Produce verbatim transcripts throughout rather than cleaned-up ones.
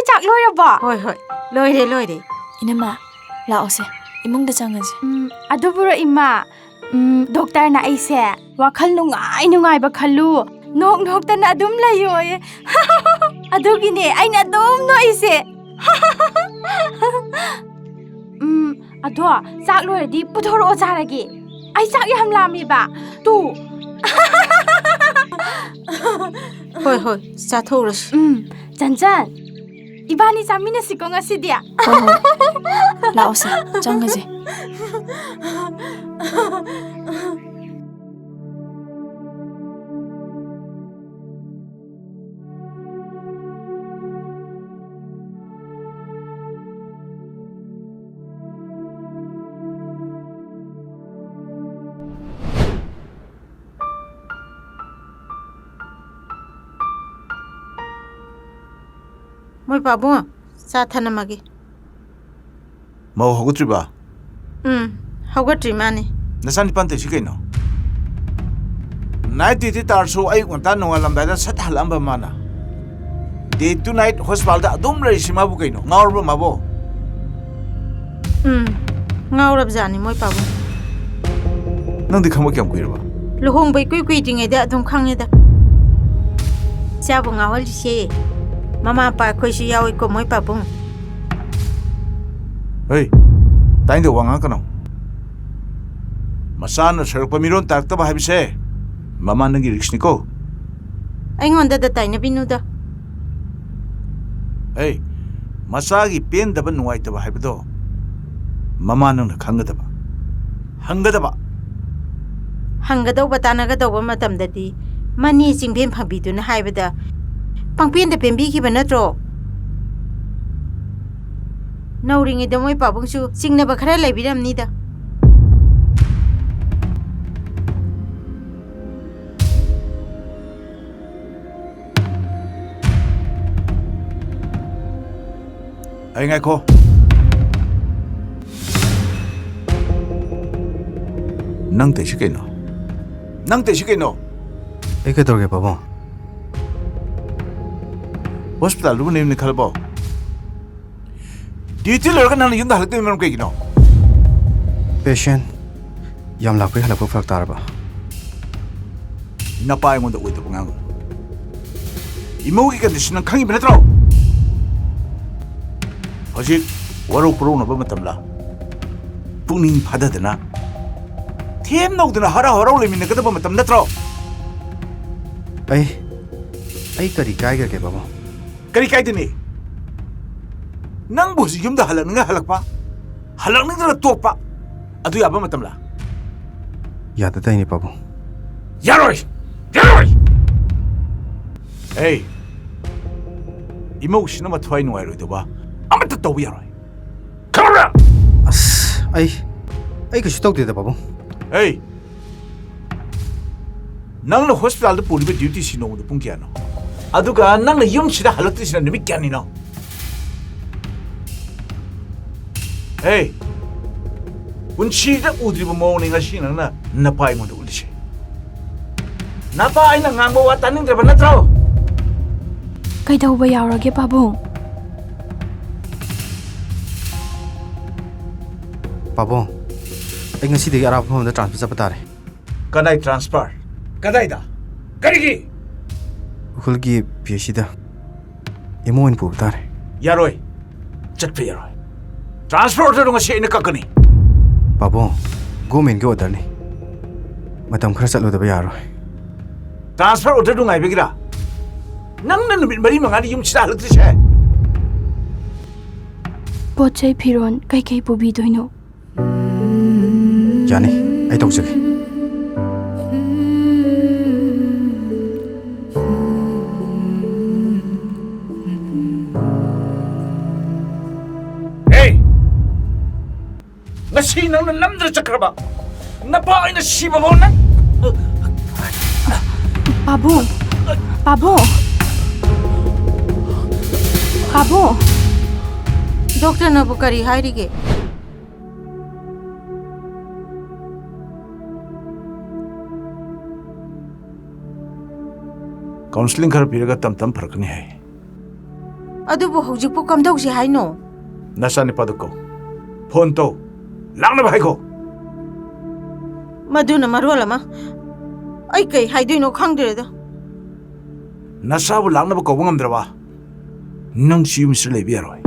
ꯆꯥꯛ ꯂꯣꯏꯔꯕꯣ? ꯍꯣꯏ, ꯍꯣꯏ, ꯂꯣꯏꯔꯦ, ꯂꯣꯏꯔꯦ꯫ ꯏꯅꯝꯃ, ꯂꯥꯛꯑꯣꯁꯦ, ꯏꯃꯨꯡꯗ ꯆꯪꯉꯁꯦ꯫ ꯎꯝ, ꯑꯗꯨꯕꯨꯔꯣ ꯏꯃꯥ? ꯎꯝ, ꯗꯣꯛꯇꯔꯅ ꯑꯩꯁꯦ ꯋꯥꯈꯜ ꯅꯨꯡꯉꯥꯏ ꯅꯨꯡꯉꯥꯏꯕ ꯈꯜꯂꯨ, ꯅꯣꯛ ꯅꯣꯛꯇꯅ ꯑꯗꯨꯝ ꯂꯩꯌꯣꯌꯦ꯫ ꯑꯗꯨꯒꯤꯅꯦ ꯑꯩꯅ ꯑꯗꯨꯝ ꯅꯣꯛꯏꯁꯦ꯫ ꯎꯝ, ꯑꯗꯣ ꯆꯥꯛ ꯂꯣꯏꯔꯗꯤ ꯄꯨꯊꯣꯔꯛꯑꯣ ꯆꯥꯔꯒꯦ꯫ ꯑꯩ ꯆꯥꯛ ꯌꯥꯝ ꯂꯥꯝꯃꯦꯕ꯫ ꯇꯨ꯫ ꯍꯣꯏ, ꯍꯣꯏ, ꯆꯥꯊꯣꯛꯎꯔꯁꯤ꯫ ꯎꯝ, ꯆꯟꯆꯟ, ꯏꯕꯥꯅꯤ ꯆꯥꯃꯤꯟꯅꯁꯤꯀꯣ ꯉꯁꯤꯗꯤ꯫ ꯍꯣꯏ, ꯍꯣꯏ꯫ ꯂꯥꯛꯑꯣꯁꯦ, ꯆꯪꯉꯁꯦ꯫ ꯃꯣꯏ ꯄꯥꯕꯨꯡ, ꯆꯥ ꯊꯅꯝꯃꯒꯦ꯫ ꯃꯧ ꯍꯧꯒꯠꯇ꯭ꯔꯤꯕ? ꯎꯝ, ꯍꯧꯒꯠꯇ꯭ꯔꯤ ꯃꯥꯅꯤ꯫ ꯅꯆꯥꯅꯤꯄꯥꯟ ꯇꯧꯏꯁꯤ ꯀꯩꯅꯣ? Night duty ꯇꯥꯔꯁꯨ ꯑꯌꯨꯛ ꯉꯟꯇꯥ ꯅꯣꯡꯉꯥꯜꯂꯝꯗꯥꯏꯗ ꯁꯠ ꯍꯜꯂꯛꯑꯝꯕ ꯃꯥꯅ꯫ Day to night hospitalꯗ ꯑꯗꯨꯝ ꯂꯩꯔꯤꯁꯤ ꯃꯥꯕꯨ ꯀꯩꯅꯣ? ꯉꯥꯎꯔꯕ ꯃꯥꯕꯣ? ꯎꯝ, ꯉꯥꯎꯔꯕꯖꯥꯠꯅꯤ ꯃꯣꯏ ꯄꯥꯕꯨꯡ꯫ ꯅꯪꯗꯤ ꯈꯪꯕ ꯀꯌꯥꯝ ꯀꯨꯏꯔꯕ? ꯂꯨꯍꯣꯡꯕ ꯏꯀꯨꯏ ꯀꯨꯏꯗ꯭ꯔꯤꯉꯩꯗ ꯑꯗꯨꯝ ꯈꯪꯉꯦꯗ꯫ ꯏꯆꯥꯕꯨ ꯉꯥꯎꯍꯜꯂꯤꯁꯦ ꯃꯃꯥ ꯃꯄꯥ ꯑꯩꯈꯣꯏꯁꯨ ꯌꯥꯎꯏꯀꯣ ꯃꯣꯏ ꯄꯥꯕꯨꯡ꯫ ꯍꯩ, ꯇꯥꯅꯤꯡꯗꯕ ꯋꯥ ꯉꯥꯡꯉꯛꯀꯅꯣ꯫ ꯃꯆꯥꯅ ꯁꯣꯏꯔꯛꯄ ꯃꯤꯔꯣꯟ ꯇꯥꯔꯛꯇꯕ ꯍꯥꯏꯕꯁꯦ ꯃꯃꯥ ꯅꯪꯒꯤ riskꯅꯤꯀꯣ꯫ ꯑꯩꯉꯣꯟꯗꯗ ꯇꯥꯏꯅꯕꯤꯅꯨꯗ꯫ ꯍꯩ, ꯃꯆꯥꯒꯤ ꯄꯦꯟꯗꯕ ꯅꯨꯡꯉꯥꯏꯇꯕ ꯍꯥꯏꯕꯗꯣ ꯃꯃꯥ ꯅꯪꯅ ꯈꯪꯒꯗꯕ, ꯍꯪꯒꯗꯕ꯫ ꯍꯪꯒꯗꯧꯕ ꯇꯥꯟꯅꯒꯗꯧꯕ ꯃꯇꯝꯗꯗꯤ ꯃꯅꯦ ꯆꯤꯡꯕꯦꯝ ꯐꯪꯕꯤꯗꯨꯅ ꯍꯥꯏꯕꯗ ꯄꯪꯄꯦꯟꯗ ꯄꯦꯟꯕꯤꯈꯤꯕ ꯅꯠꯇ꯭ꯔꯣ? ꯅꯧꯔꯤꯉꯩꯗ ꯃꯣꯏ ꯄꯥꯕꯨꯡꯁꯨ ꯆꯤꯡꯅꯕ ꯈꯔ ꯂꯩꯕꯤꯔꯝꯅꯤꯗ꯫ ꯑꯩ ꯉꯥꯏꯈꯣ꯫ ꯅꯪ ꯇꯧꯏꯁꯤ ꯀꯩꯅꯣ? ꯅꯪ ꯇꯧꯏꯁꯤ ꯀꯩꯅꯣ? ꯑꯩ ꯀꯩꯗꯧꯔꯒꯦ ꯄꯥꯕꯨꯡ? Hospitalꯗꯨꯕꯨ ꯅꯌꯨꯝꯅꯤ ꯈꯜꯂꯕꯣ? ꯗ꯭ꯌꯨꯇꯤ ꯂꯣꯏꯔꯒ ꯅꯪꯅ ꯌꯨꯝꯗ ꯍꯜꯂꯛꯇꯣꯏ ꯃꯔꯝ ꯀꯩꯒꯤꯅꯣ? ꯄꯦꯁꯦꯟ ꯌꯥꯝ ꯂꯥꯛꯄꯩ ꯍꯜꯂꯛꯄ ꯐꯔꯛ ꯇꯥꯔꯕ꯫ ꯅꯄꯥ ꯑꯩꯉꯣꯟꯗ ꯑꯣꯏꯗꯕ ꯉꯥꯡꯒꯅꯨ꯫ ꯏꯃꯧꯒꯤ ꯀꯟꯗꯤꯁꯟ ꯅꯪ ꯈꯪꯉꯤꯕ ꯅꯠꯇ꯭ꯔꯣ? ꯍꯧꯖꯤꯛ ꯋꯥꯔꯧ ꯄꯨꯔꯧꯅꯕ ꯃꯇꯝꯂ? ꯄꯨꯛꯅꯤꯡ ꯐꯥꯗꯗꯅ ꯊꯦꯝ ꯅꯧꯗꯅ ꯍꯔꯥꯎ ꯍꯔꯥꯎ ꯂꯩꯃꯤꯟꯅꯒꯗꯕ ꯃꯇꯝ ꯅꯠꯇ꯭ꯔꯣ? ꯑꯩ ꯑꯩ ꯀꯔꯤ ꯀꯥꯏꯈ꯭ꯔꯒꯦ ꯄꯥꯕꯨꯡ? ꯀꯔꯤ ꯀꯥꯏꯗꯅꯤ? ꯅꯪꯕꯨ ꯍꯧꯖꯤꯛ ꯌꯨꯝꯗ ꯍꯜꯂꯛꯅꯤꯡꯉ ꯍꯜꯂꯛꯄ, ꯍꯜꯂꯛꯅꯤꯡꯗꯅ ꯇꯣꯛꯄ, ꯑꯗꯨ ꯌꯥꯕ ꯃꯇꯝꯂ? ꯌꯥꯗ ꯇꯧꯔꯤꯅꯤ ꯄꯥꯕꯨꯡ꯫ ꯌꯥꯔꯣꯏ! ꯌꯥꯔꯣꯏ! ꯑꯦ, ꯏꯃꯧꯁꯤꯅ ꯃꯊ꯭ꯋꯥꯏ ꯅꯨꯡꯉꯥꯏꯔꯣꯏꯗꯧꯕ ꯑꯃꯠꯇ ꯇꯧꯕ ꯌꯥꯔꯣꯏ꯫ ꯈꯪꯕ꯭ꯔꯥ? ꯑꯁ, ꯑꯩ ꯑꯩ ꯀꯩꯁꯨ ꯇꯧꯗꯦꯗ ꯄꯥꯕꯨꯡ꯫ ꯑꯦ, ꯅꯪꯅ ꯍꯣꯁꯄꯤꯇꯥꯜꯗ ꯄꯨꯔꯤꯕ ꯗ꯭ꯌꯨꯇꯤꯁꯤ ꯅꯣꯡꯃꯗ ꯄꯨꯡ ꯀꯌꯥꯅꯣ? ꯑꯗꯨꯒ ꯅꯪꯅ ꯌꯨꯝꯁꯤꯗ ꯍꯜꯂꯛꯇ꯭ꯔꯤꯁꯤꯅ ꯅꯨꯃꯤꯠ ꯀꯌꯥꯅꯤꯅꯣ? ꯑꯦ, ꯄꯨꯟꯁꯤꯗ ꯎꯗ꯭ꯔꯤꯕ ꯃꯑꯣꯡꯅꯤ ꯉꯁꯤ ꯅꯪꯅ ꯅꯄꯥ ꯑꯩꯉꯣꯟꯗ ꯎꯠꯂꯤꯁꯦ꯫ ꯅꯄꯥ ꯑꯩꯅ ꯉꯥꯡꯕ ꯋꯥ ꯇꯥꯅꯤꯡꯗ꯭ꯔꯕ ꯅꯠꯇ꯭ꯔꯣ? ꯀꯩꯗꯧꯕ ꯌꯥꯎꯔꯒꯦ ꯄꯥꯕꯨꯡ? ꯄꯥꯕꯨꯡ, ꯑꯩ ꯉꯁꯤꯗꯒꯤ ꯑꯔꯥꯞꯄ ꯃꯐꯝꯗ ꯇ꯭ꯔꯥꯟꯁꯐꯔ ꯆꯠꯄ ꯇꯥꯔꯦ꯫ ꯀꯗꯥꯏ ꯇ꯭ꯔꯥꯟꯁꯐꯔ? ꯀꯗꯥꯏꯗ? ꯀꯔꯤꯒꯤ? ꯎꯈ꯭ꯔꯨꯜꯒꯤ ꯄꯤ ꯑꯩꯆ ꯁꯤꯗ ꯏꯃꯨꯡ ꯑꯣꯏꯅ ꯄꯨꯕ ꯇꯥꯔꯦ꯫ ꯌꯥꯔꯣꯏ, ꯆꯠꯄ ꯌꯥꯔꯣꯏ꯫ ꯇ꯭ꯔꯥꯟꯁꯐꯔ ꯑꯣꯔꯗꯔꯗꯨ ꯉꯁꯤ ꯑꯩꯅ ꯀꯛꯀꯅꯤ꯫ ꯄꯥꯕꯨꯡ, ꯒꯣꯔꯃꯦꯟꯒꯤ ꯑꯣꯔꯗꯔꯅꯤ꯫ ꯃꯇꯝ ꯈꯔ ꯆꯠꯂꯨꯗꯕ ꯌꯥꯔꯣꯏ꯫ ꯇ꯭ꯔꯥꯟꯁꯐꯔ ꯑꯣꯔꯗꯔꯗꯨ ꯉꯥꯏꯕꯒꯤꯔꯥ? ꯅꯪꯅ ꯅꯨꯃꯤꯠ ꯃꯔꯤ ꯃꯉꯥꯅꯤ ꯌꯨꯝꯁꯤꯗ ꯍꯜꯂꯛꯇ꯭ꯔꯤꯁꯦ? ꯄꯣꯠ ꯆꯩ ꯐꯤꯔꯣꯜ ꯀꯩꯀꯩ ꯄꯨꯕꯤꯗꯣꯏꯅꯣ? ꯌꯥꯅꯤ, ꯑꯩ ꯇꯧꯖꯒꯦ꯫ ꯍꯦ! ꯉꯁꯤ ꯅꯪꯅ ꯅꯝꯗꯅ ꯆꯠꯈ꯭ꯔꯕ ꯅꯄꯥ ꯑꯩꯅ ꯁꯤꯕꯐꯥꯎ ꯅꯪ ꯄꯥꯕꯨꯡ! ꯄꯥꯕꯨꯡ! ꯄꯥꯕꯨꯡ! ꯗꯣꯛꯇꯔꯅꯕꯨ ꯀꯔꯤ ꯍꯥꯏꯔꯤꯒꯦ? ꯀꯥꯎꯟꯁꯤꯂꯤꯡ ꯈꯔ ꯄꯤꯔꯒ ꯇꯝ ꯇꯝ ꯐꯔꯛꯀꯅꯤ ꯍꯥꯏ꯫ ꯑꯗꯨꯕꯨ ꯍꯧꯖꯤꯛꯄꯨ ꯀꯝꯗꯧꯁꯤ ꯍꯥꯏꯅꯣ? ꯅꯆꯥꯅꯨꯄꯥꯗꯨ ꯀꯧ꯫ ꯐꯣꯟ ꯇꯧ꯫ ꯂꯥꯛꯅꯕ ꯍꯥꯏꯈꯣ꯫ ꯃꯗꯨꯅ ꯃꯔꯣꯜ ꯑꯃ, ꯑꯩ ꯀꯩ ꯍꯥꯏꯗꯣꯏꯅꯣ ꯈꯪꯗ꯭ꯔꯦꯗ꯫ ꯅꯆꯥꯕꯨ ꯂꯥꯛꯅꯕ ꯀꯧꯕ ꯉꯝꯗ꯭ꯔꯕ? ꯅꯪꯁꯨ ꯌꯨꯝꯁꯤꯗ ꯂꯩꯕ ꯌꯥꯔꯣꯏ꯫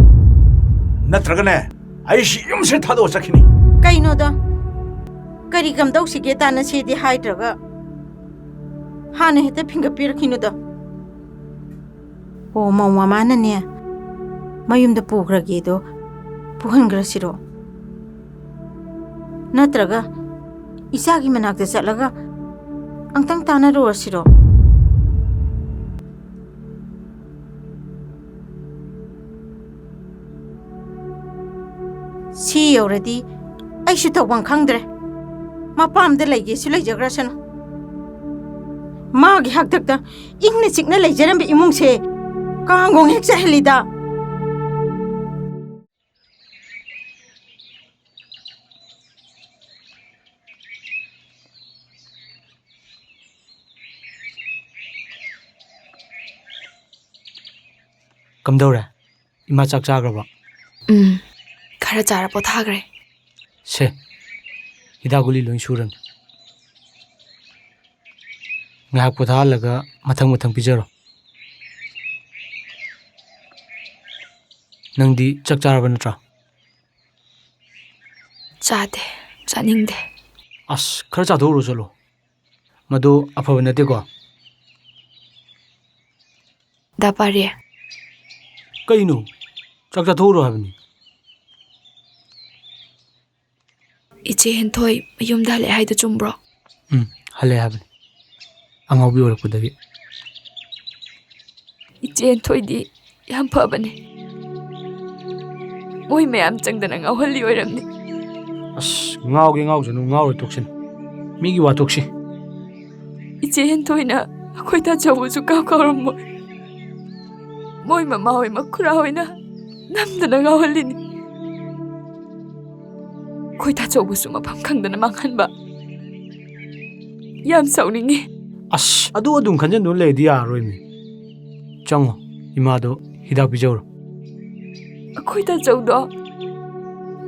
ꯅꯠꯇ꯭ꯔꯒꯅꯦ, ꯑꯩꯁꯤ ꯌꯨꯝꯁꯤꯗ ꯊꯥꯗꯣꯛꯑ ꯆꯠꯈꯤꯅꯤ꯫ ꯀꯩꯅꯣꯗ? ꯀꯔꯤ ꯀꯝꯗꯧꯁꯤꯒꯦ ꯇꯥꯟꯅꯁꯤꯗꯤ ꯍꯥꯏꯗ꯭ꯔꯒ ꯍꯥꯟꯅ ꯍꯦꯛꯇ ꯐꯤꯡꯒꯠꯄꯤꯔꯛꯈꯤꯅꯨꯗ꯫ ꯑꯣ, ꯃꯧ ꯃꯃꯥꯅꯅꯦ, ꯃꯌꯨꯝꯗ ꯄꯨꯈ꯭ꯔꯒꯦꯗꯣ ꯄꯨꯍꯟꯈ꯭ꯔꯁꯤꯔꯣ? ꯅꯠꯇ꯭ꯔꯒ ꯏꯆꯥꯒꯤ ꯃꯅꯥꯛꯇ ꯆꯠꯂꯒ ꯑꯝꯇꯪ ꯇꯥꯟꯅꯔꯨꯔꯁꯤꯔꯣ? ꯁꯤ ꯌꯧꯔꯗꯤ ꯑꯩꯁꯨ ꯇꯧꯐꯝ ꯈꯪꯗ꯭ꯔꯦ꯫ ꯃꯄꯥꯝꯗ ꯂꯩꯒꯦꯁꯨ ꯂꯩꯖꯈ꯭ꯔꯁꯅꯨ꯫ ꯃꯥꯒꯤ ꯍꯥꯛꯇꯛꯇ ꯏꯪꯅ ꯆꯤꯛꯅ ꯂꯩꯖꯔꯝꯕ ꯏꯃꯨꯡꯁꯦ ꯀꯥꯡꯒꯣꯡ ꯍꯦꯛ ꯆꯥꯏꯍꯜꯂꯤꯗ꯫ ꯀꯝꯗꯧꯔꯦ? ꯏꯃꯥ ꯆꯥꯛ ꯆꯥꯈ꯭ꯔꯕꯣ? ꯎꯝ, ꯈꯔ ꯆꯥꯔ ꯄꯣꯊꯥꯈ꯭ꯔꯦ꯫ ꯁꯦ, ꯍꯤꯗꯥꯛ ꯒꯨꯂꯤ ꯂꯣꯏ ꯁꯨꯔꯕꯅꯤ꯫ ꯉꯥꯏꯍꯥꯛ ꯄꯣꯊꯥꯍꯜꯂꯒ ꯃꯊꯪ ꯃꯊꯪ ꯄꯤꯖꯔꯣ꯫ ꯅꯪꯗꯤ ꯆꯥꯛ ꯆꯥꯔꯕ ꯅꯠꯇ꯭ꯔꯣ? ꯆꯥꯗꯦ, ꯆꯥꯅꯤꯡꯗꯦ꯫ ꯑꯁ, ꯈꯔ ꯆꯥꯊꯣꯛꯎꯔꯣ ꯆꯠꯂꯣ꯫ ꯃꯗꯨ ꯑꯐꯕ ꯅꯠꯇꯦꯀꯣ꯫ ꯗꯥ ꯄꯥꯔꯦ꯫ ꯀꯩꯅꯣ? ꯆꯥꯛ ꯆꯥꯊꯣꯛꯎꯔꯣ ꯍꯥꯏꯕꯅꯤ꯫ ꯏꯆꯦ ꯍꯦꯟꯊꯣꯏ ꯃꯌꯨꯝꯗ ꯍꯜꯂꯛꯑꯦ ꯍꯥꯏꯗꯣ ꯆꯨꯝꯕ꯭ꯔꯣ? ꯎꯝ, ꯍꯜꯂꯛꯑꯦ ꯍꯥꯏꯕꯅꯤ꯫ ꯑꯉꯥꯎꯕꯤ ꯑꯣꯏꯔꯛꯄꯗꯒꯤ꯫ ꯏꯆꯦ ꯍꯦꯟꯊꯣꯏꯗꯤ ꯌꯥꯝ ꯐꯕꯅꯦ꯫ ꯃꯣꯏ ꯃꯌꯥꯝ ꯆꯪꯗꯅ ꯉꯥꯎꯍꯜꯂꯤ ꯑꯣꯏꯔꯝꯅꯤ꯫ ꯑꯁ, ꯉꯥꯎꯒꯦ ꯉꯥꯎꯖꯅꯨ, ꯉꯥꯎꯔꯣꯏ ꯇꯣꯛꯁꯤꯅ꯫ ꯃꯤꯒꯤ ꯋꯥ ꯇꯣꯛꯁꯤ꯫ ꯏꯆꯦ ꯍꯦꯟꯊꯣꯏꯅ ꯑꯩꯈꯣꯏ ꯇꯥꯆꯧꯕꯁꯨ ꯀꯥꯎ ꯀꯥꯎꯔꯝꯃꯣꯏ꯫ ꯃꯣꯏ ꯃꯃꯥ ꯍꯣꯏ ꯃꯈꯨꯔꯥ ꯍꯣꯏꯅ ꯅꯝꯗꯅ ꯉꯥꯎꯍꯜꯂꯤꯅꯤ꯫ ꯑꯩꯈꯣꯏ ꯇꯥꯆꯧꯕꯁꯨ ꯃꯐꯝ ꯈꯪꯗꯅ ꯃꯥꯡꯍꯟꯕ꯫ ꯌꯥꯝ ꯁꯥꯎꯅꯤꯡꯉꯤ꯫ ꯑꯁ, ꯑꯗꯨ ꯑꯗꯨꯝ ꯈꯟꯖꯟꯗꯨꯅ ꯂꯩꯔꯗꯤ ꯌꯥꯔꯔꯣꯏꯃꯤ꯫ ꯆꯪꯉꯣ, ꯏꯃꯥꯗꯣ ꯍꯤꯗꯥꯛ ꯄꯤꯖꯧꯔꯣ꯫ ꯑꯩꯈꯣꯏ ꯇꯥꯆꯧꯗꯣ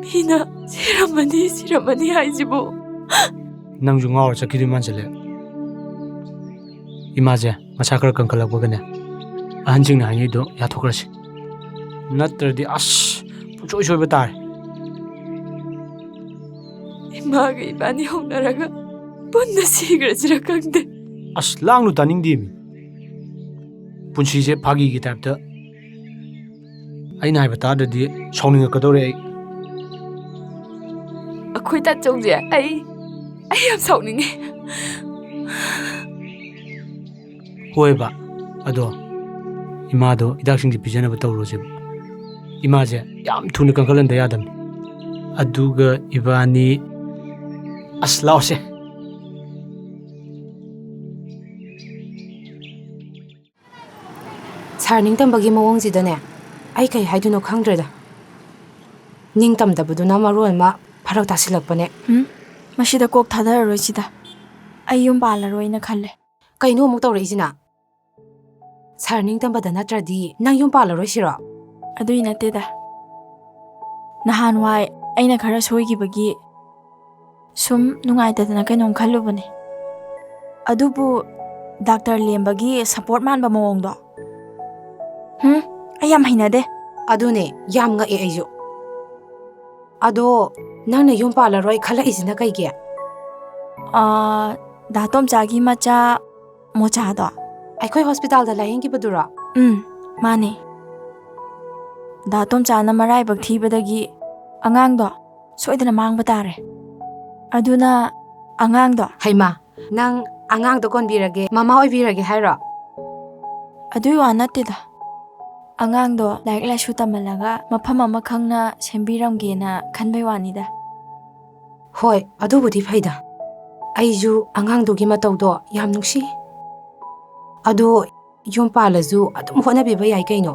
ꯃꯤꯅ ꯁꯤꯔꯝꯃꯅꯤ, ꯁꯤꯔꯝꯃꯅꯤ ꯍꯥꯏꯁꯤꯕꯨ? ꯅꯪꯁꯨ ꯉꯥꯎꯔ ꯆꯠꯈꯤꯗꯣꯏ ꯃꯥꯟꯁꯤꯜꯂꯦ꯫ ꯏꯃꯥꯁꯦ ꯃꯁꯥ ꯈꯔ ꯀꯟꯈꯠꯂꯛꯄꯒꯅꯦ, ꯑꯍꯟꯁꯤꯡꯅ ꯍꯥꯏꯅꯩꯗꯣ ꯌꯥꯊꯣꯛꯈ꯭ꯔꯁꯤ꯫ ꯅꯠꯇ꯭ꯔꯗꯤ ꯑꯁ, ꯄꯨꯡꯁꯣꯏ ꯁꯣꯏꯕ ꯇꯥꯔꯦ꯫ ꯏꯃꯥꯒ ꯏꯕꯥꯅꯤ ꯍꯧꯅꯔꯒ ꯄꯨꯟꯅ ꯁꯤꯈ꯭ꯔꯁꯤꯔ ꯈꯪꯗꯦ꯫ ꯑꯁ, ꯂꯥꯡꯅꯨ, ꯇꯥꯅꯤꯡꯗꯦ ꯃꯤ꯫ ꯄꯨꯟꯁꯤꯁꯦ ꯐꯥꯒꯤꯒꯤ ꯇꯥꯏꯞꯇ꯫ ꯑꯩꯅ ꯍꯥꯏꯕ ꯇꯥꯗ꯭ꯔꯗꯤ ꯁꯥꯎꯅꯤꯡꯉꯛꯀꯗꯧꯔꯦ ꯑꯩ꯫ ꯑꯩꯈꯣꯏ ꯇꯥꯆꯧꯁꯦ, ꯑꯩ, ꯑꯩ ꯌꯥꯝ ꯁꯥꯎꯅꯤꯡꯉꯦ꯫ ꯍꯣꯏꯕ, ꯑꯗꯣ ꯏꯃꯥꯗꯣ ꯍꯤꯗꯥꯛꯁꯤꯡꯁꯦ ꯄꯤꯖꯅꯕ ꯇꯧꯔꯣꯁꯦꯕ꯫ ꯏꯃꯥꯁꯦ ꯌꯥꯝ ꯊꯨꯅ ꯀꯟꯈꯠꯍꯟꯗ ꯌꯥꯗꯕꯅꯤ꯫ ꯑꯗꯨꯒ ꯏꯕꯥꯅꯤ, ꯑꯁ, ꯂꯥꯛꯑꯣꯁꯦ꯫ ꯁꯥꯔ ꯅꯤꯡꯇꯝꯕꯒꯤ ꯃꯑꯣꯡꯁꯤꯗꯅꯦ, ꯑꯩ ꯀꯩ ꯍꯥꯏꯗꯣꯏꯅꯣ ꯈꯪꯗ꯭ꯔꯦꯗ꯫ ꯅꯤꯡꯇꯝꯗꯕꯗꯨꯅ ꯃꯔꯣꯟ ꯑꯃ ꯐꯔꯛ ꯇꯥꯁꯤꯜꯂꯛꯄꯅꯦ꯫ ꯎꯝ, ꯃꯁꯤꯗ ꯀꯣꯛ ꯊꯥꯗꯔꯔꯣꯏꯁꯤꯗ꯫ ꯑꯩ ꯌꯨꯝ ꯄꯥꯜꯂꯔꯣꯏꯅ ꯈꯜꯂꯦ꯫ ꯀꯩꯅꯣ ꯑꯃꯨꯛ ꯇꯧꯔꯛꯏꯁꯤꯅ? ꯁꯥꯔ ꯅꯤꯡꯇꯝꯕꯗ ꯅꯠꯇ꯭ꯔꯗꯤ ꯅꯪ ꯌꯨꯝ ꯄꯥꯜꯂꯔꯣꯏꯁꯤꯔꯣ? ꯑꯗꯨꯏ ꯅꯠꯇꯦꯗ꯫ ꯅꯍꯥꯟꯋꯥꯏ ꯑꯩꯅ ꯈꯔ ꯁꯣꯏꯈꯤꯕꯒꯤ ꯁꯨꯝ ꯅꯨꯡꯉꯥꯏꯇꯗꯅ ꯀꯩꯅꯣꯝ ꯈꯜꯂꯨꯕꯅꯦ꯫ ꯑꯗꯨꯕꯨ ꯗꯥꯛꯇꯔ ꯂꯦꯝꯕꯒꯤ ꯁꯄꯣꯔꯠ ꯃꯥꯟꯕ ꯃꯑꯣꯡꯗꯣ, ꯍꯨꯝ, ꯑꯩ ꯌꯥꯝ ꯍꯩꯅꯗꯦ꯫ ꯑꯗꯨꯅꯦ, ꯌꯥꯝ ꯉꯛꯑꯦ ꯑꯩꯁꯨ꯫ ꯑꯗꯣ ꯅꯪꯅ ꯌꯨꯝ ꯄꯥꯜꯂꯔꯣꯏ ꯈꯜꯂꯛꯏꯁꯤꯅ ꯀꯩꯒꯤ? ꯑꯥ, ꯗꯥ ꯇꯣꯝꯆꯥꯒꯤ ꯃꯆꯥ ꯃꯣꯆꯥꯗꯣ? ꯑꯩꯈꯣꯏ ꯍꯣꯁꯄꯤꯇꯥꯜꯗ ꯂꯥꯌꯦꯡꯈꯤꯕꯗꯨꯔꯣ? ꯎꯝ, ꯃꯥꯅꯦ꯫ ꯗꯥ ꯇꯣꯝꯆꯥꯅ ꯃꯔꯥꯏꯕꯛ ꯊꯤꯕꯗꯒꯤ ꯑꯉꯥꯡꯗꯣ ꯁꯣꯏꯗꯅ ꯃꯥꯡꯕ ꯇꯥꯔꯦ꯫ ꯑꯗꯨꯅ ꯑꯉꯥꯡꯗꯣ ꯍꯩꯃꯥ, ꯅꯪ ꯑꯉꯥꯡꯗꯣ ꯀꯣꯟꯕꯤꯔꯒꯦ, ꯃꯃꯥ ꯑꯣꯏꯕꯤꯔꯒꯦ ꯍꯥꯏꯔꯣ? ꯑꯗꯨꯏ ꯋꯥ ꯅꯠꯇꯦꯗ꯫ ꯑꯉꯥꯡꯗꯣ ꯂꯥꯏꯔꯤꯛ ꯂꯥꯏꯁꯨ ꯇꯝꯍꯜꯂꯒ ꯃꯐꯝ ꯑꯃ ꯈꯪꯅ ꯁꯦꯝꯕꯤꯔꯝꯒꯦꯅ ꯈꯟꯕꯩ ꯋꯥꯅꯤꯗ꯫ ꯍꯣꯏ, ꯑꯗꯨꯕꯨꯗꯤ ꯐꯩꯗ꯫ ꯑꯩꯁꯨ ꯑꯉꯥꯡꯗꯨꯒꯤ ꯃꯇꯧꯗꯣ ꯌꯥꯝ ꯅꯨꯡꯁꯤ꯫ ꯑꯗꯣ ꯌꯨꯝ ꯄꯥꯜꯂꯁꯨ ꯑꯗꯨꯝ ꯍꯣꯠꯅꯕꯤꯕ ꯌꯥꯏ ꯀꯩꯅꯣ꯫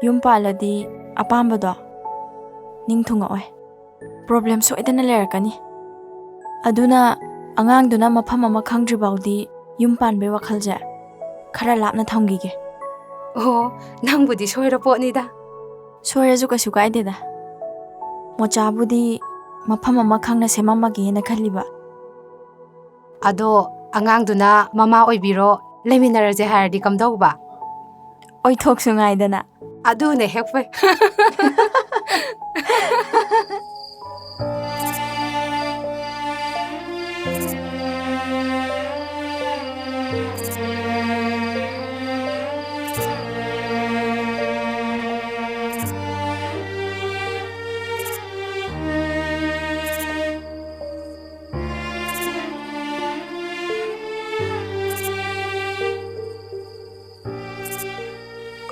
ꯌꯨꯝ ꯄꯥꯜꯂꯗꯤ ꯑꯄꯥꯝꯕꯗꯣ ꯅꯤꯡ ꯊꯨꯡꯉꯛꯑꯣꯏ꯫ ꯄ꯭ꯔꯣꯕ꯭ꯂꯦꯝ ꯁꯣꯏꯗꯅ ꯂꯩꯔꯛꯀꯅꯤ꯫ ꯑꯗꯨꯅ ꯑꯉꯥꯡꯗꯨꯅ ꯃꯐꯝ ꯑꯃ ꯈꯪꯗ꯭ꯔꯤꯐꯥꯎꯗꯤ ꯌꯨꯝ ꯄꯥꯟꯕꯩ ꯋꯥꯈꯜꯁꯦ ꯈꯔ ꯂꯥꯞꯅ ꯊꯝꯈꯤꯒꯦ꯫ ꯑꯣ, ꯅꯪꯕꯨꯗꯤ ꯁꯣꯏꯔ ꯄꯣꯠꯅꯤꯗ꯫ ꯁꯣꯏꯔꯁꯨ ꯀꯩꯁꯨ ꯀꯥꯏꯗꯦꯗ꯫ ꯃꯣꯆꯥꯕꯨꯗꯤ ꯃꯐꯝ ꯑꯃ ꯈꯪꯅ ꯁꯦꯝꯃꯝꯃꯒꯦꯅ ꯈꯜꯂꯤꯕ꯫ ꯑꯗꯣ ꯑꯉꯥꯡꯗꯨꯅ ꯃꯃꯥ ꯑꯣꯏꯕꯤꯔꯣ, ꯂꯩꯃꯤꯟꯅꯔꯁꯦ ꯍꯥꯏꯔꯗꯤ ꯀꯝꯗꯧꯕ? ꯑꯣꯏꯊꯣꯛꯁꯨ ꯉꯥꯏꯗꯅ꯫ ꯑꯗꯨꯅꯦ ꯍꯦꯛ ꯐꯩ꯫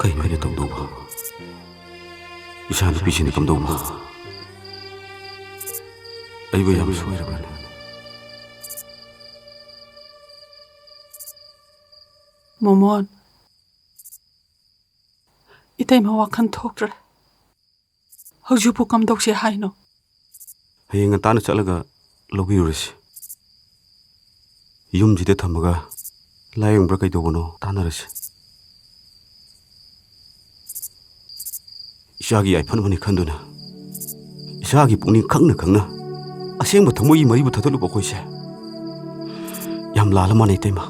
ꯀꯩꯅꯣ ꯑꯩꯅ ꯇꯧꯗꯧꯕ? ꯏꯆꯥ ꯅꯨꯄꯤꯁꯤꯅ ꯀꯝꯗꯧꯕ? ꯑꯩꯕꯨ ꯌꯥꯝ ꯁꯣꯏꯔꯕꯅꯦ꯫ ꯃꯣꯃꯣꯟ, ꯏꯇꯩꯃ ꯋꯥꯈꯜ ꯊꯣꯛꯇ꯭ꯔꯦ꯫ ꯍꯧꯖꯤꯛꯄꯨ ꯀꯝꯗꯧꯁꯦ ꯍꯥꯏꯅꯣ? ꯍꯌꯦꯡ ꯉꯟꯇꯥꯅ ꯆꯠꯂꯒ ꯂꯧꯕꯤꯔꯨꯔꯁꯤ꯫ ꯌꯨꯝꯁꯤꯗ ꯊꯝꯃꯒ ꯂꯥꯏꯌꯦꯡꯕ꯭ꯔꯥ ꯀꯩꯗꯧꯕꯅꯣ ꯇꯥꯟꯅꯔꯁꯤ꯫ ꯏꯆꯥꯒꯤ ꯌꯥꯏꯐꯅꯕꯅꯤ ꯈꯟꯗꯨꯅ, ꯏꯆꯥꯒꯤ ꯄꯨꯛꯅꯤꯡ ꯈꯪꯅ ꯈꯪꯅ ꯑꯁꯦꯡꯕ ꯊꯃꯣꯏꯒꯤ ꯃꯔꯤꯕꯨ ꯊꯥꯗꯣꯛꯂꯨꯕ ꯑꯩꯈꯣꯏꯁꯦ ꯌꯥꯝ ꯂꯥꯜꯂ ꯃꯥꯜꯂꯦ, ꯏꯇꯩꯃ꯫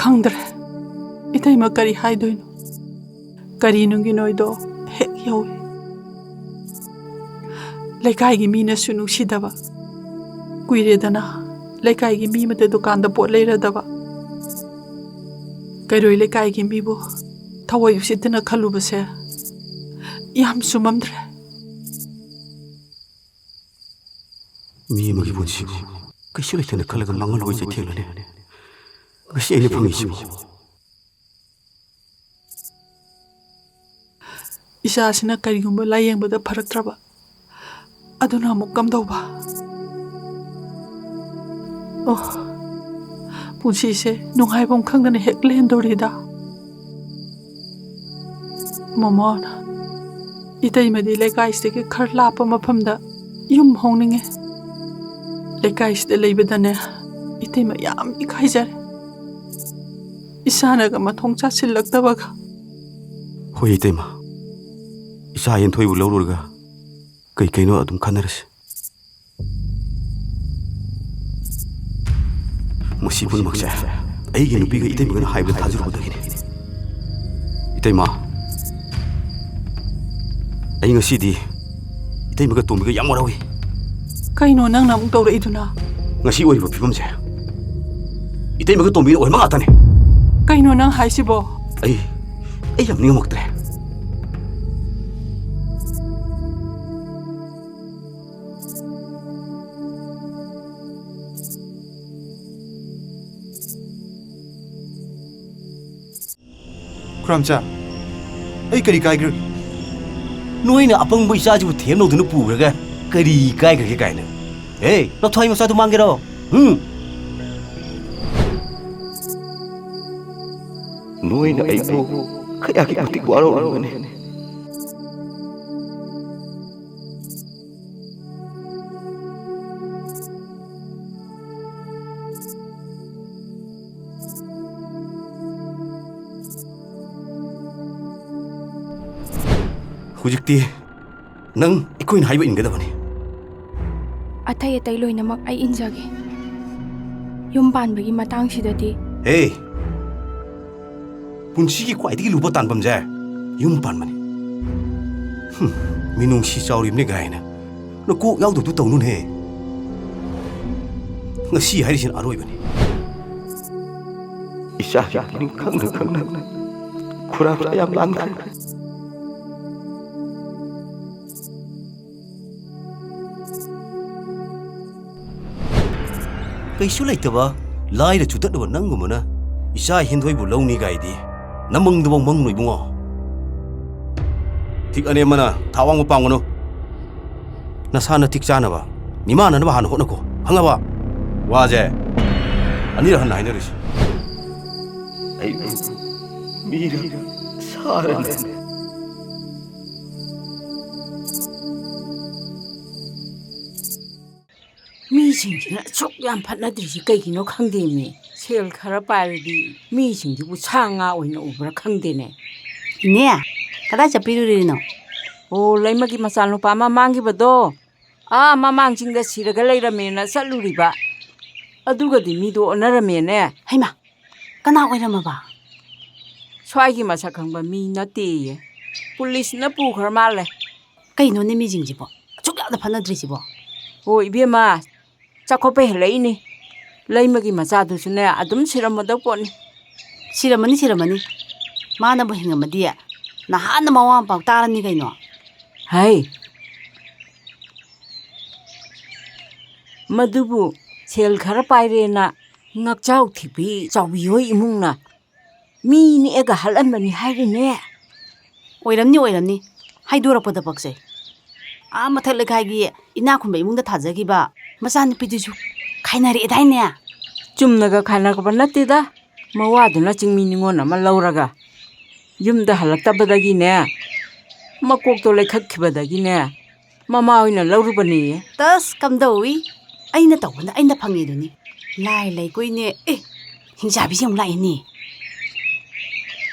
ꯈꯪꯗ꯭ꯔꯦ, ꯏꯇꯩꯃ ꯀꯔꯤ ꯍꯥꯏꯗꯣꯏꯅꯣ? ꯀꯔꯤ ꯅꯨꯡꯒꯤ ꯅꯣꯏꯗꯣ ꯍꯦꯛ ꯌꯧꯏ꯫ ꯂꯩꯀꯥꯏꯒꯤ ꯃꯤꯅꯁꯨ ꯅꯨꯡꯁꯤꯗꯕ꯫ ꯀꯨꯏꯔꯦꯗꯅ ꯂꯩꯀꯥꯏꯒꯤ ꯃꯤ ꯑꯃꯠꯇ ꯗꯨꯀꯥꯟꯗ ꯄꯣꯠ ꯂꯩꯔꯗꯕ꯫ ꯀꯩꯔꯣꯏ ꯂꯩꯀꯥꯏꯒꯤ ꯃꯤꯕꯨ ꯊꯋꯥꯏ ꯎꯁꯤꯠꯇꯅ ꯈꯜꯂꯨꯕꯁꯦ ꯌꯥꯝ ꯆꯨꯝꯃꯝꯗ꯭ꯔꯦ꯫ ꯃꯤ ꯑꯃꯒꯤ ꯄꯨꯟꯁꯤꯕꯨ ꯀꯩꯁꯨ ꯂꯩꯇꯅ ꯈꯜꯂꯒ ꯃꯥꯡꯍꯜꯂꯣꯏ ꯆꯩꯊꯦꯡꯅꯅꯤ ꯉꯁꯤ ꯑꯩꯅ ꯐꯪꯉꯤꯁꯤꯕꯨ꯫ ꯏꯆꯥꯁꯤꯅ ꯀꯔꯤꯒꯨꯝꯕ ꯂꯥꯌꯦꯡꯕꯗ ꯐꯔꯛꯇ꯭ꯔꯕ, ꯑꯗꯨꯅ ꯑꯃꯨꯛ ꯀꯝꯗꯧꯕ? ꯑꯣ, ꯄꯨꯟꯁꯤꯁꯦ ꯅꯨꯡꯉꯥꯏꯐꯝ ꯈꯪꯗꯅ ꯍꯦꯛ ꯂꯦꯟꯗꯧꯔꯤꯗ꯫ ꯃꯣꯃꯣꯟ, ꯏꯇꯩꯃꯗꯤ ꯂꯩꯀꯥꯏꯁꯤꯗꯒꯤ ꯈꯔ ꯂꯥꯞꯄ ꯃꯐꯝꯗ ꯌꯨꯝ ꯍꯣꯡꯅꯤꯡꯉꯦ꯫ ꯂꯩꯀꯥꯏꯁꯤꯗ ꯂꯩꯕꯗꯅꯦ, ꯏꯇꯩꯃ ꯌꯥꯝ ꯏꯀꯥꯏꯖꯔꯦ꯫ ꯏꯁꯥꯅꯒ ꯃꯊꯣꯡ ꯆꯥꯁꯤꯜꯂꯛꯇꯕꯒ꯫ ꯍꯣꯏ, ꯏꯇꯩꯃ꯫ ꯏꯆꯥ ꯍꯦꯟꯊꯣꯏꯕꯨ ꯂꯧꯔꯨꯔꯒ ꯀꯩ ꯀꯩꯅꯣ ꯑꯗꯨꯝ ꯈꯟꯅꯔꯁꯤ꯫ ꯃꯁꯤ ꯄꯨꯝꯅꯃꯛꯁꯦ ꯑꯩꯒꯤ ꯅꯨꯄꯤꯒ ꯏꯇꯩꯃꯒꯅ ꯍꯥꯏꯕꯗ ꯊꯥꯖꯔꯨꯕꯗꯒꯤꯅꯤ꯫ ꯏꯇꯩꯃ, ꯑꯩ ꯉꯁꯤꯗꯤ ꯏꯇꯩꯃꯒ ꯇꯣꯝꯕꯤꯒ ꯌꯥꯝ ꯋꯥꯔꯧꯏ꯫ ꯀꯩꯅꯣ ꯅꯪꯅ ꯑꯃꯨꯛ ꯇꯧꯔꯛꯏꯗꯨꯅ? ꯉꯁꯤ ꯑꯣꯏꯔꯤꯕ ꯐꯤꯕꯝꯁꯦ ꯏꯇꯩꯃꯒ ꯇꯣꯝꯕꯤꯅ ꯑꯣꯏꯔꯝꯕ ꯉꯥꯛꯇꯅꯦ꯫ ꯀꯩꯅꯣ ꯅꯪ ꯍꯥꯏꯁꯤꯕꯣ? ꯑꯩ, ꯑꯩ ꯌꯥꯝ ꯅꯤꯡꯉꯝꯃꯛꯇ꯭ꯔꯦ꯫ ꯈꯨꯔꯥꯝꯆꯥ, ꯑꯩ ꯀꯔꯤ ꯀꯥꯏꯈ꯭ꯔꯒꯦ? ꯅꯣꯏꯅ ꯑꯄꯪꯕ ꯏꯆꯥꯁꯤꯕꯨ ꯊꯦꯝꯂꯧꯗꯨꯅ ꯄꯨꯈ꯭ꯔꯒ ꯀꯔꯤ ꯀꯥꯏꯈ꯭ꯔꯒꯦ ꯀꯥꯏꯅ? ꯑꯦ, ꯂꯧꯊꯥꯏ ꯃꯆꯥꯗꯨ ꯃꯥꯡꯒꯦꯔꯣ? ꯎꯝ? ꯅꯣꯏꯅ ꯑꯩꯕꯨ ꯀꯌꯥꯒꯤ ꯃꯇꯤꯛ ꯋꯥꯔꯧꯔꯝꯒꯅꯤ꯫ ꯍꯧꯖꯤꯛꯇꯤ ꯅꯪ ꯑꯩꯈꯣꯏꯅ ꯍꯥꯏꯕ ꯏꯟꯒꯗꯕꯅꯤ꯫ ꯑꯇꯩ ꯑꯇꯩ ꯂꯣꯏꯅꯃꯛ ꯑꯩ ꯏꯟꯖꯒꯦ꯫ ꯌꯨꯝ ꯄꯥꯟꯕꯒꯤ ꯃꯇꯥꯡꯁꯤꯗꯗꯤ꯫ ꯍꯦ! ꯄꯨꯟꯁꯤꯒꯤ ꯈ꯭ꯋꯥꯏꯗꯒꯤ ꯂꯨꯕ ꯇꯥꯟꯐꯝꯁꯦ ꯌꯨꯝ ꯄꯥꯟꯕꯅꯤ꯫ ꯍꯨꯝ, ꯃꯤꯅꯨꯡꯁꯤ ꯆꯥꯎꯔꯤꯕꯅꯤ ꯀꯥꯏꯅ ꯅꯀꯣꯛ ꯌꯥꯎꯗꯕꯗꯨ ꯇꯧꯅꯨꯅꯦ꯫ ꯉꯁꯤ ꯍꯥꯏꯔꯤꯁꯤꯅ ꯑꯔꯣꯏꯕꯅꯤ꯫ ꯏꯆꯥꯒꯤ ꯄꯨꯛꯅꯤꯡ ꯈꯪꯅ ꯈꯪꯅ ꯈꯨꯔꯥꯝꯆꯥ ꯌꯥꯝ ꯂꯥꯟꯈ꯭ꯔꯦ꯫ ꯀꯩꯁꯨ ꯂꯩꯇꯕ, ꯂꯥꯏꯔ ꯆꯨꯗꯠꯅꯕ ꯅꯪꯒꯨꯝꯕꯅ ꯏꯆꯥ ꯍꯦꯟꯊꯣꯏꯕꯨ ꯂꯧꯅꯤ ꯀꯥꯏꯗꯤ ꯅꯃꯪꯗꯐꯥꯎ ꯃꯪꯉꯨꯅꯨ ꯏꯕꯨꯡꯉꯣ꯫ ꯊꯤꯛ ꯑꯅꯦꯝꯕꯅ ꯊꯥꯛ ꯋꯥꯡꯕ ꯄꯥꯝꯒꯅꯨ꯫ ꯅꯁꯥ ꯅꯊꯤꯛ ꯆꯥꯅꯕ, ꯃꯤꯃꯥꯟꯅꯅꯕ ꯍꯥꯟꯅ ꯍꯣꯠꯅꯈꯣ, ꯈꯪꯉꯕ? ꯋꯥꯁꯦ ꯑꯅꯤꯔꯛ ꯍꯟꯅ ꯍꯥꯏꯅꯔꯤꯁꯤ꯫ ꯑꯩꯕꯨ ꯃꯤꯔ ꯁꯥꯔꯅꯦ꯫ ꯃꯤꯁꯤꯡꯁꯤꯅ ꯑꯁꯨꯛ ꯌꯥꯝ ꯐꯠꯅꯗ꯭ꯔꯤꯁꯤ ꯀꯩꯒꯤꯅꯣ ꯈꯪꯗꯦꯃꯤ꯫ ꯁꯦꯜ ꯈꯔ ꯄꯥꯏꯔꯗꯤ ꯃꯤꯁꯤꯡꯁꯤꯕꯨ ꯁꯥ ꯉꯥ ꯑꯣꯏꯅ ꯎꯕ꯭ꯔꯥ ꯈꯪꯗꯦꯅꯦ꯫ ꯏꯅꯦ, ꯀꯗꯥꯏ ꯆꯠꯄꯤꯔꯨꯔꯤꯅꯣ? ꯑꯣ, ꯂꯩꯃꯒꯤ ꯃꯆꯥꯅꯨꯄꯥ ꯑꯃ ꯃꯥꯡꯈꯤꯕꯗꯣ, ꯑꯥ ꯃꯃꯥꯡ ꯆꯤꯡꯗ ꯁꯤꯔꯒ ꯂꯩꯔꯝꯃꯦꯅ ꯆꯠꯂꯨꯔꯤꯕ꯫ ꯑꯗꯨꯒꯗꯤ ꯃꯤꯗꯣ ꯑꯣꯟꯅꯔꯝꯃꯦꯅꯦ꯫ ꯍꯩꯃꯥ, ꯀꯅꯥ ꯑꯣꯏꯔꯝꯃꯕ? ꯁ꯭ꯋꯥꯏꯒꯤ ꯃꯁꯛ ꯈꯪꯕ ꯃꯤ ꯅꯠꯇꯦꯌꯦ꯫ ꯄꯨꯂꯤꯁꯅ ꯄꯨꯈ꯭ꯔ ꯃꯥꯜꯂꯦ꯫ ꯀꯩꯅꯣꯅꯦ ꯃꯤꯁꯤꯡꯁꯤꯕꯣ? ꯑꯁꯨꯛ ꯌꯥꯝꯅ ꯐꯅꯗ꯭ꯔꯤꯁꯤꯕꯣ? ꯑꯣ, ꯏꯕꯦꯝꯃ, ꯆꯥꯛꯈꯣꯠꯄ ꯍꯦꯜꯂꯛꯏꯅꯤ꯫ ꯂꯩꯃꯒꯤ ꯃꯆꯥꯗꯨꯁꯨꯅꯦ, ꯑꯗꯨꯝ ꯁꯤꯔꯝꯃꯗꯧ ꯄꯣꯠꯅꯤ꯫ ꯁꯤꯔꯝꯃꯅꯤ, ꯁꯤꯔꯝꯃꯅꯤ꯫ ꯃꯥꯅꯕꯨ ꯍꯤꯡꯉꯝꯃꯗꯤ ꯅꯍꯥꯟꯅ ꯃꯋꯥ ꯃꯄꯥ ꯇꯥꯔꯅꯤ ꯀꯩꯅꯣ꯫ ꯍꯩ, ꯃꯗꯨꯕꯨ ꯁꯦꯜ ꯈꯔ ꯄꯥꯏꯔꯦꯅ ꯉꯥꯛꯆꯥꯎ ꯊꯤꯕꯤ ꯆꯥꯎꯕꯤ ꯍꯣꯏ ꯏꯃꯨꯡꯅ ꯃꯤ ꯅꯦꯛꯑꯒ ꯍꯥꯠꯍꯟꯕꯅꯤ ꯍꯥꯏꯔꯤꯅꯦ꯫ ꯑꯣꯏꯔꯝꯅꯤ, ꯑꯣꯏꯔꯝꯅꯤ꯫ ꯍꯥꯏꯗꯣꯔꯛꯄꯗ ꯄꯛꯆꯩ꯫ ꯑꯥ ꯃꯊꯛ ꯂꯩꯀꯥꯏꯒꯤ ꯏꯅꯥꯛ ꯈꯨꯟꯕ ꯏꯃꯨꯡꯗ ꯊꯥꯖꯈꯤꯕ ꯃꯆꯥꯅꯨꯄꯤꯗꯨꯁꯨ ꯈꯥꯏꯅꯔꯛꯑꯦꯗꯥꯏꯅꯦ? ꯆꯨꯝꯅꯒ ꯈꯥꯏꯅꯔꯛꯄ ꯅꯠꯇꯦꯗ꯫ ꯃꯋꯥꯗꯨꯅ ꯆꯤꯡꯃꯤ ꯅꯤꯉꯣꯜ ꯑꯃ ꯂꯧꯔꯒ ꯌꯨꯝꯗ ꯍꯜꯂꯛꯇꯕꯗꯒꯤꯅꯦ, ꯃꯀꯣꯛꯇꯣ ꯂꯩꯈꯠꯈꯤꯕꯗꯒꯤꯅꯦ, ꯃꯃꯥ ꯍꯣꯏꯅ ꯂꯧꯔꯨꯕꯅꯦꯌꯦ꯫ ꯇꯁ ꯀꯝꯗꯧꯏ? ꯑꯩꯅ ꯇꯧꯕꯅ ꯑꯩꯅ ꯐꯪꯉꯤꯗꯨꯅꯤ꯫ ꯂꯥꯏ ꯂꯩꯀꯣꯏꯅꯦ꯫ ꯑꯦ, ꯍꯤꯡꯆꯥꯕꯤꯁꯦ ꯑꯃꯨꯛ ꯂꯥꯛꯏꯅꯦ꯫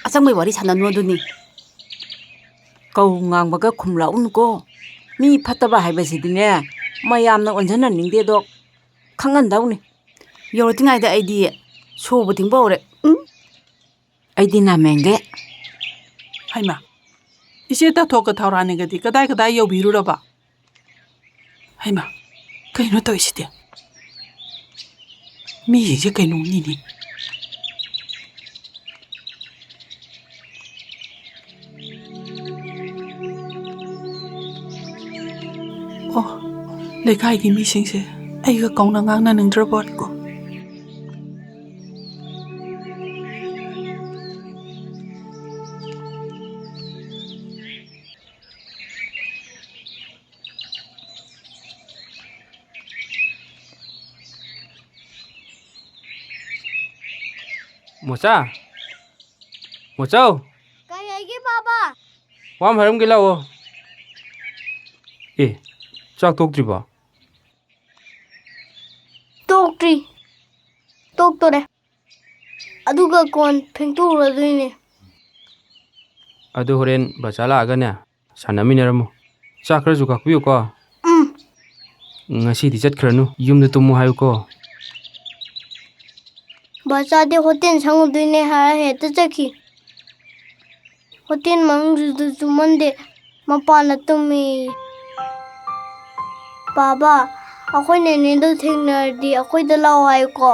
ꯑꯆꯪꯕꯩ ꯋꯥꯔꯤ ꯁꯥꯟꯅꯅꯨ ꯑꯗꯨꯅꯤ꯫ ꯀꯧ ꯉꯥꯡꯕꯒ ꯈꯨꯝꯂꯛꯎꯅꯨꯀꯣ꯫ ꯃꯤ ꯐꯠꯇꯕ ꯍꯥꯏꯕꯁꯤꯗꯤꯅꯦ, ꯃꯌꯥꯝꯅ ꯑꯣꯟꯁꯤꯟꯅꯅꯤꯡꯗꯦꯗꯣ, ꯈꯪꯍꯟꯗꯧꯅꯤ꯫ ꯌꯧꯔꯛꯇ꯭ꯔꯤꯉꯩꯗ ꯑꯩꯗꯤ ꯁꯣꯕ ꯊꯤꯡꯕ ꯍꯧꯔꯦ꯫ ꯎꯝ꯫ ꯑꯩꯗꯤ ꯅꯥꯃꯦꯡꯒꯦ꯫ ꯍꯩꯃꯥ, ꯏꯆꯦ ꯇꯥꯊꯣꯛꯀ ꯊꯧꯔꯥꯅꯤꯒꯗꯤ ꯀꯗꯥꯏ ꯀꯗꯥꯏ ꯌꯧꯕꯤꯔꯨꯔꯕ? ꯍꯩꯃꯥ, ꯀꯩꯅꯣ ꯇꯧꯔꯤꯁꯤꯗꯤ? ꯃꯤꯁꯤꯡꯁꯦ ꯀꯩꯅꯣꯝꯅꯤꯅꯦ꯫ ꯑꯣ, ꯂꯩꯀꯥꯏꯒꯤ ꯃꯤꯁꯤꯡꯁꯦ ꯑꯩꯒ ꯀꯧꯅ ꯉꯥꯡꯅꯅꯤꯡꯗ꯭ꯔꯕꯣꯠꯀꯣ꯫ ꯃꯣꯆꯥ! ꯃꯣꯆꯧ! ꯀꯩ ꯍꯥꯏꯒꯦ, ꯄꯥꯕ? ꯋꯥ ꯑꯃ ꯍꯥꯏꯔꯝꯒꯦ, ꯂꯥꯛꯑꯣ꯫ ꯑꯦ, ꯆꯥꯛ ꯇꯣꯛꯇ꯭ꯔꯤꯕꯣ? ꯇꯣꯛꯇ꯭ꯔꯤ꯫ ꯇꯣꯛꯇꯣꯔꯦ꯫ ꯑꯗꯨꯒ ꯀꯣꯟ ꯐꯦꯡꯗꯣꯛꯎꯔꯗꯣꯏꯅꯦ꯫ ꯑꯗꯨ ꯍꯣꯔꯦꯟ ꯕꯆꯥ ꯂꯥꯛꯑꯒꯅꯦ, ꯁꯥꯟꯅꯃꯤꯟꯅꯔꯝꯃꯨ꯫ ꯆꯥꯛ ꯈꯔꯁꯨ ꯀꯥꯛꯄꯤꯌꯨꯀꯣ꯫ ꯎꯝ꯫ ꯉꯁꯤꯗꯤ ꯆꯠꯈ꯭ꯔꯅꯨ, ꯌꯨꯝꯗ ꯇꯨꯝꯃꯨ ꯍꯥꯏꯌꯨꯀꯣ꯫ ꯕꯥꯆꯥꯗꯤ ꯍꯣꯇꯦꯜ ꯁꯪꯉꯨꯗꯣꯏꯅꯦ ꯍꯥꯏꯔ ꯍꯦꯛꯇ ꯆꯠꯈꯤ꯫ ꯍꯣꯇꯦꯜ ꯃꯅꯨꯡꯗꯨꯗꯁꯨ ꯃꯟꯗꯦ, ꯃꯄꯥꯟꯗ ꯇꯨꯝꯃꯤ꯫ ꯕꯥꯕꯥ, ꯑꯩꯈꯣꯏ ꯅꯦꯅꯦꯗꯣ ꯊꯦꯡꯅꯔꯗꯤ ꯑꯩꯈꯣꯏꯗ ꯂꯥꯛꯑꯣ ꯍꯥꯏꯌꯨꯀꯣ꯫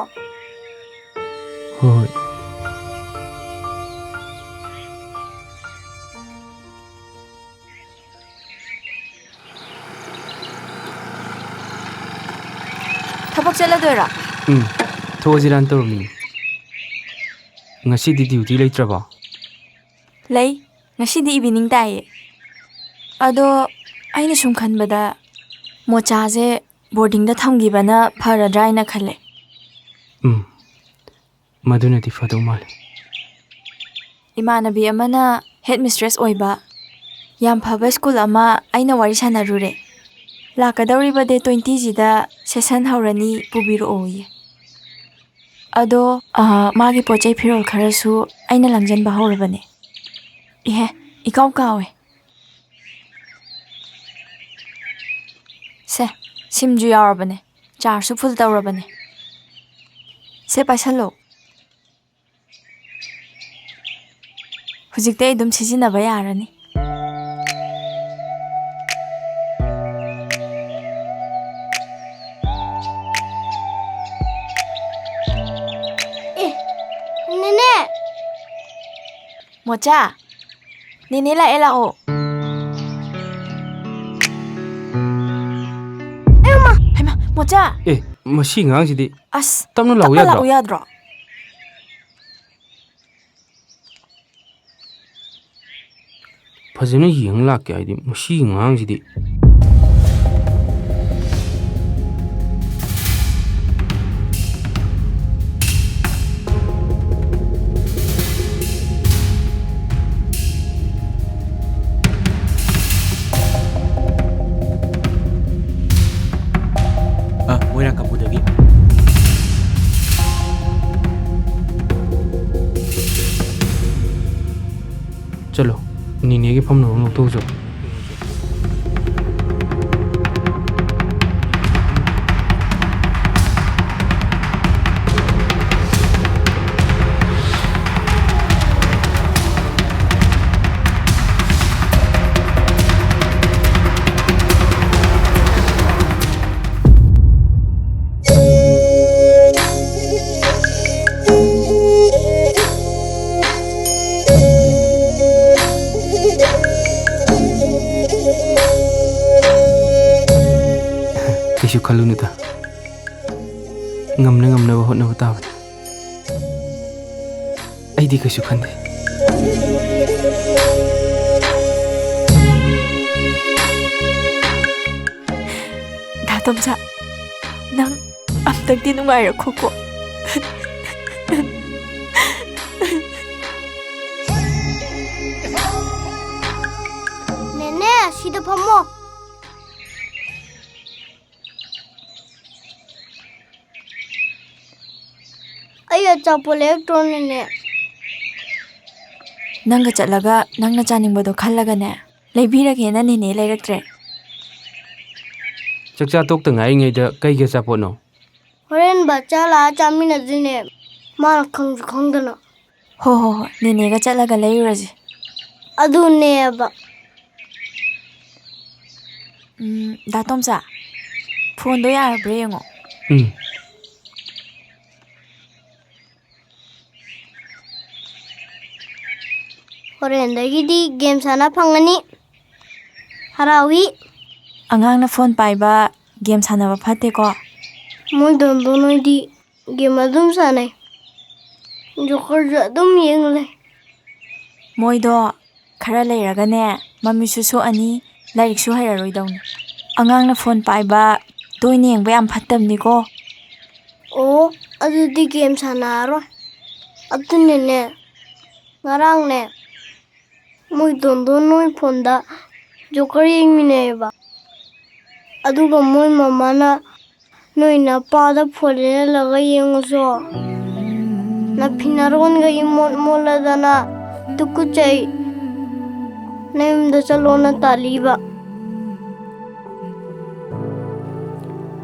ꯍꯣꯏ, ꯍꯣꯏ꯫ ꯊꯕꯛ ꯆꯠꯂꯗꯣꯏꯔꯣ? ꯎꯝ, ꯊꯣꯛꯑꯁꯤꯔꯥꯅ ꯇꯧꯔꯝꯃꯤꯅꯦ꯫ ꯉꯁꯤꯗꯤ ꯗ꯭ꯌꯨꯇꯤ ꯂꯩꯇ꯭ꯔꯕꯣ? ꯂꯩ, ꯉꯁꯤꯗꯤ ꯏꯚꯤꯅꯤꯡ ꯇꯥꯏꯌꯦ꯫ ꯑꯗꯣ ꯑꯩꯅ ꯁꯨꯝ ꯈꯟꯕꯗ ꯃꯣꯆꯥꯁꯦ ꯕꯣꯔꯗꯤꯡꯗ ꯊꯝꯈꯤꯕꯅ ꯐꯔꯗ꯭ꯔꯥ ꯍꯥꯏꯅ ꯈꯜꯂꯦ꯫ ꯎꯝ, ꯃꯗꯨꯅꯗꯤ ꯐꯗꯧ ꯃꯥꯜꯂꯦ꯫ ꯏꯃꯥꯟꯅꯕꯤ ꯑꯃꯅ ꯍꯦꯗ ꯃꯤꯁꯇ꯭ꯔꯦꯁ ꯑꯣꯏꯕ ꯌꯥꯝ ꯐꯕ ꯁ꯭ꯀꯨꯜ ꯑꯃ ꯑꯩꯅ ꯋꯥꯔꯤ ꯁꯥꯟꯅꯔꯨꯔꯦ꯫ ꯂꯥꯛꯀꯗꯧꯔꯤꯕ ꯗꯦꯠ ꯇ꯭ꯋꯦꯟꯇꯤꯁꯤꯗ ꯁꯦꯁꯟ ꯍꯧꯔꯅꯤ, ꯄꯨꯕꯤꯔꯛꯑꯣꯌꯦ꯫ ꯑꯗꯣ, ꯑ, ꯃꯥꯒꯤ ꯄꯣꯠ ꯆꯩ ꯐꯤꯔꯣꯜ ꯈꯔꯁꯨ ꯑꯩꯅ ꯂꯥꯡꯁꯤꯟꯕ ꯍꯧꯔꯕꯅꯦ꯫ ꯏꯍꯦ, ꯏꯀꯥꯎ ꯀꯥꯎꯋꯦ꯫ ꯁꯦ, ꯁꯤꯝꯁꯨ ꯌꯥꯎꯔꯕꯅꯦ, ꯆꯥꯔꯖꯁꯨ ꯐꯨꯜ ꯇꯧꯔꯕꯅꯦ꯫ ꯁꯦ, ꯄꯥꯏꯁꯜꯂꯣ꯫ ꯍꯧꯖꯤꯛꯇꯤ ꯑꯩ ꯑꯗꯨꯝ ꯁꯤꯖꯤꯟꯅꯕ ꯌꯥꯔꯅꯤ꯫ ꯑꯦ, ꯅꯦꯅꯦ! ꯃꯣꯆꯥ, ꯅꯦꯅꯦ ꯂꯥꯛꯑꯦ, ꯂꯥꯛꯑꯣ꯫ ꯑꯌꯣꯃꯥ! ꯍꯩꯃꯥ, ꯃꯣꯆꯥ! ꯑꯦ, ꯃꯁꯤ ꯑꯉꯥꯡꯁꯤꯗꯤ ꯑꯁ, ꯇꯞꯅ ꯂꯥꯛꯎ ꯇꯞꯅ ꯌꯥꯗ꯭ꯔꯣ? ꯂꯥꯛꯎ ꯌꯥꯗ꯭ꯔꯣ? ꯐꯖꯅ ꯌꯦꯡ ꯂꯥꯛꯀꯦ ꯍꯥꯏꯗꯤ, ꯃꯁꯤ ꯑꯉꯥꯡꯁꯤꯗꯤ꯫ ꯑ, ꯃꯣꯏꯔꯥꯡ ꯀꯥꯡꯕꯨꯗꯒꯤ꯫ ꯆꯠꯂꯣ, ꯅꯤꯅꯦꯒꯤ ꯐꯝꯅꯕ ꯑꯃ ꯂꯧꯊꯣꯛꯎꯆꯣ꯫ ꯀꯩꯁꯨ ꯈꯜꯂꯨꯅꯨꯗ꯫ ꯉꯝꯅ ꯉꯝꯅꯕ ꯍꯣꯠꯅꯕ ꯇꯥꯕꯅꯤ꯫ ꯑꯩꯗꯤ ꯀꯩꯁꯨ ꯈꯟꯗꯦ꯫ ꯗꯥ ꯇꯣꯝꯆꯥ, ꯅꯪ ꯑꯝꯇꯪꯗꯤ ꯅꯨꯡꯉꯥꯏꯔꯛꯈꯣꯀꯣ꯫ ꯅꯦꯅꯦ, ꯁꯤꯗ ꯐꯝꯃꯣ꯫ ꯑꯩ ꯑꯆꯥꯄꯣꯠ ꯂꯩꯔꯛꯇ꯭ꯔꯣ, ꯅꯦꯅꯦ? ꯅꯪꯒ ꯆꯠꯂꯒ ꯅꯪꯅ ꯆꯥꯅꯤꯡꯕꯗꯣ ꯈꯜꯂꯒꯅꯦ, ꯂꯩꯕꯤꯔꯒꯦꯅ ꯅꯦꯅꯦ ꯂꯩꯔꯛꯇ꯭ꯔꯦ꯫ ꯆꯥꯛꯆꯥ ꯇꯣꯛꯇ ꯉꯥꯏꯔꯤꯉꯩꯗ ꯀꯩꯒꯤ ꯑꯆꯥꯄꯣꯠꯅꯣ? ꯍꯣꯔꯦꯟ ꯕꯥꯆꯥ ꯂꯥꯛꯑ ꯆꯥꯃꯤꯟꯅꯗꯣꯏꯅꯦ, ꯃꯥꯅ ꯈꯪꯁꯨ ꯈꯪꯗꯅ꯫ ꯍꯣ ꯍꯣ ꯍꯣꯏ, ꯅꯦꯅꯦꯒ ꯆꯠꯂꯒ ꯂꯩꯔꯨꯔꯁꯤ꯫ ꯑꯗꯨꯅꯦꯕ꯫ ꯎꯝ, ꯗꯥ ꯇꯣꯝꯆꯥ, ꯐꯣꯟꯗꯣ ꯌꯥꯔꯕ꯭ꯔꯥ ꯌꯦꯡꯉꯣ꯫ ꯎꯝ꯫ ꯍꯣꯔꯦꯟꯗꯒꯤꯗꯤ ꯒꯦꯝ ꯁꯥꯟꯅ ꯐꯪꯉꯅꯤ꯫ ꯍꯔꯥꯎꯏ꯫ ꯑꯉꯥꯡꯅ ꯐꯣꯟ ꯄꯥꯏꯕ, ꯒꯦꯝ ꯁꯥꯟꯅꯕ ꯐꯠꯇꯦꯀꯣ꯫ ꯃꯣꯏ ꯗꯣꯟꯗꯣꯟ ꯍꯣꯏꯗꯤ ꯒꯦꯝ ꯑꯗꯨꯝ ꯁꯥꯟꯅꯩ꯫ ꯖꯣꯀꯔꯁꯨ ꯑꯗꯨꯝ ꯌꯦꯡ ꯂꯩ꯫ ꯃꯣꯏꯗꯣ ꯈꯔ ꯂꯩꯔꯒꯅꯦ, ꯃꯃꯤꯠꯁꯨ ꯁꯣꯛꯑꯅꯤ, ꯂꯥꯏꯔꯤꯛꯁꯨ ꯍꯩꯔꯔꯣꯏꯗꯧꯅꯤ꯫ ꯑꯉꯥꯡꯅ ꯐꯣꯟ ꯄꯥꯏꯕ, ꯇꯣꯏꯅ ꯌꯦꯡꯕ ꯌꯥꯝ ꯐꯠꯇꯕꯅꯤꯀꯣ꯫ ꯑꯣ, ꯑꯗꯨꯗꯤ ꯒꯦꯝ ꯁꯥꯟꯅꯔꯔꯣꯏ꯫ ꯑꯗꯨꯅꯅꯦ, ꯉꯔꯥꯡꯅꯦ, ꯃꯣꯏ ꯗꯣꯟꯗꯣꯟ ꯅꯣꯏ ꯐꯣꯟꯗ ꯖꯣꯀꯔ ꯌꯦꯡꯃꯤꯟꯅꯩꯌꯦꯕ꯫ ꯑꯗꯨꯒ ꯃꯣꯏ ꯃꯃꯥꯅ, "ꯅꯣꯏ ꯅꯄꯥꯗ ꯐꯣꯟ ꯂꯩꯍꯜꯂꯒ ꯌꯦꯡꯉꯨꯆꯣ꯫ ꯅꯐꯤ ꯅꯔꯣꯟꯒ ꯏꯃꯣꯠ ꯃꯣꯠꯂꯗꯅ ꯇꯨꯀꯨꯠꯆꯩ꯫ ꯅꯌꯨꯝꯗ ꯆꯠꯂꯣꯅ" ꯇꯥꯜꯂꯤꯕ꯫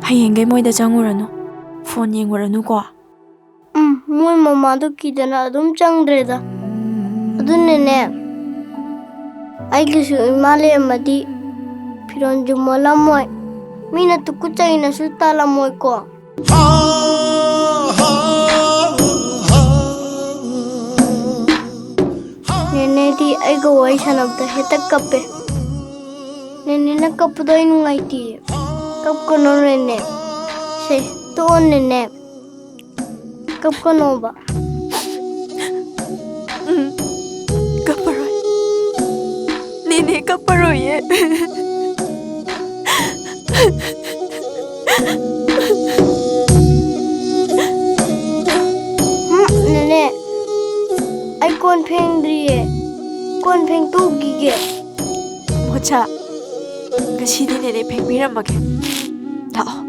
ꯍꯌꯦꯡꯈꯩ ꯃꯣꯏꯗ ꯆꯪꯉꯨꯔꯅꯨ, ꯐꯣꯟ ꯌꯦꯡꯉꯨꯔꯅꯨꯀꯣ꯫ ꯎꯝ, ꯃꯣꯏ ꯃꯃꯥꯗꯣ ꯀꯤꯗꯅ ꯑꯗꯨꯝ ꯆꯪꯗ꯭ꯔꯦꯗ꯫ ꯑꯗꯨꯅꯅꯦ, ꯑꯩꯒꯤꯁꯨ ꯏꯃꯥ ꯂꯩꯔꯝꯃꯗꯤ ꯐꯤꯔꯣꯟꯁꯨ ꯃꯣꯠꯂꯝꯃꯣꯏ, ꯃꯤꯅ ꯇꯨꯀꯨꯠꯆꯩꯅꯁꯨ ꯇꯥꯜꯂꯝꯃꯣꯏꯀꯣ꯫ ꯅꯦꯅꯦꯗꯤ ꯑꯩꯒ ꯋꯥꯔꯤ ꯁꯥꯟꯅꯕꯗ ꯍꯦꯛꯇ ꯀꯞꯄꯦ꯫ ꯅꯦꯅꯦꯅ ꯀꯞꯄꯗꯣ ꯑꯩ ꯅꯨꯡꯉꯥꯏꯇꯦ꯫ ꯀꯞꯀꯅꯨ ꯅꯦꯅꯦ꯫ ꯁꯦ, ꯇꯣꯛꯑꯣ ꯅꯦꯅꯦ꯫ ꯀꯞꯀꯅꯣꯕ꯫ ꯎꯝ, ꯀꯞꯄꯔꯣꯏ꯫ ꯅꯦꯅꯦ ꯀꯞꯄꯔꯣꯏꯌꯦ꯫ ꯍꯨꯝ, ꯅꯦꯅꯦ, ꯑꯩ ꯀꯣꯟ ꯐꯦꯡꯗ꯭ꯔꯤꯌꯦ꯫ ꯀꯣꯟ ꯐꯦꯡꯗꯣꯛꯈꯤꯒꯦ꯫ ꯃꯣꯆꯥ, ꯉꯁꯤꯗꯤ ꯅꯦꯅꯦ ꯐꯦꯡꯕꯤꯔꯝꯃꯒꯦ꯫ ꯂꯥꯛꯑꯣ꯫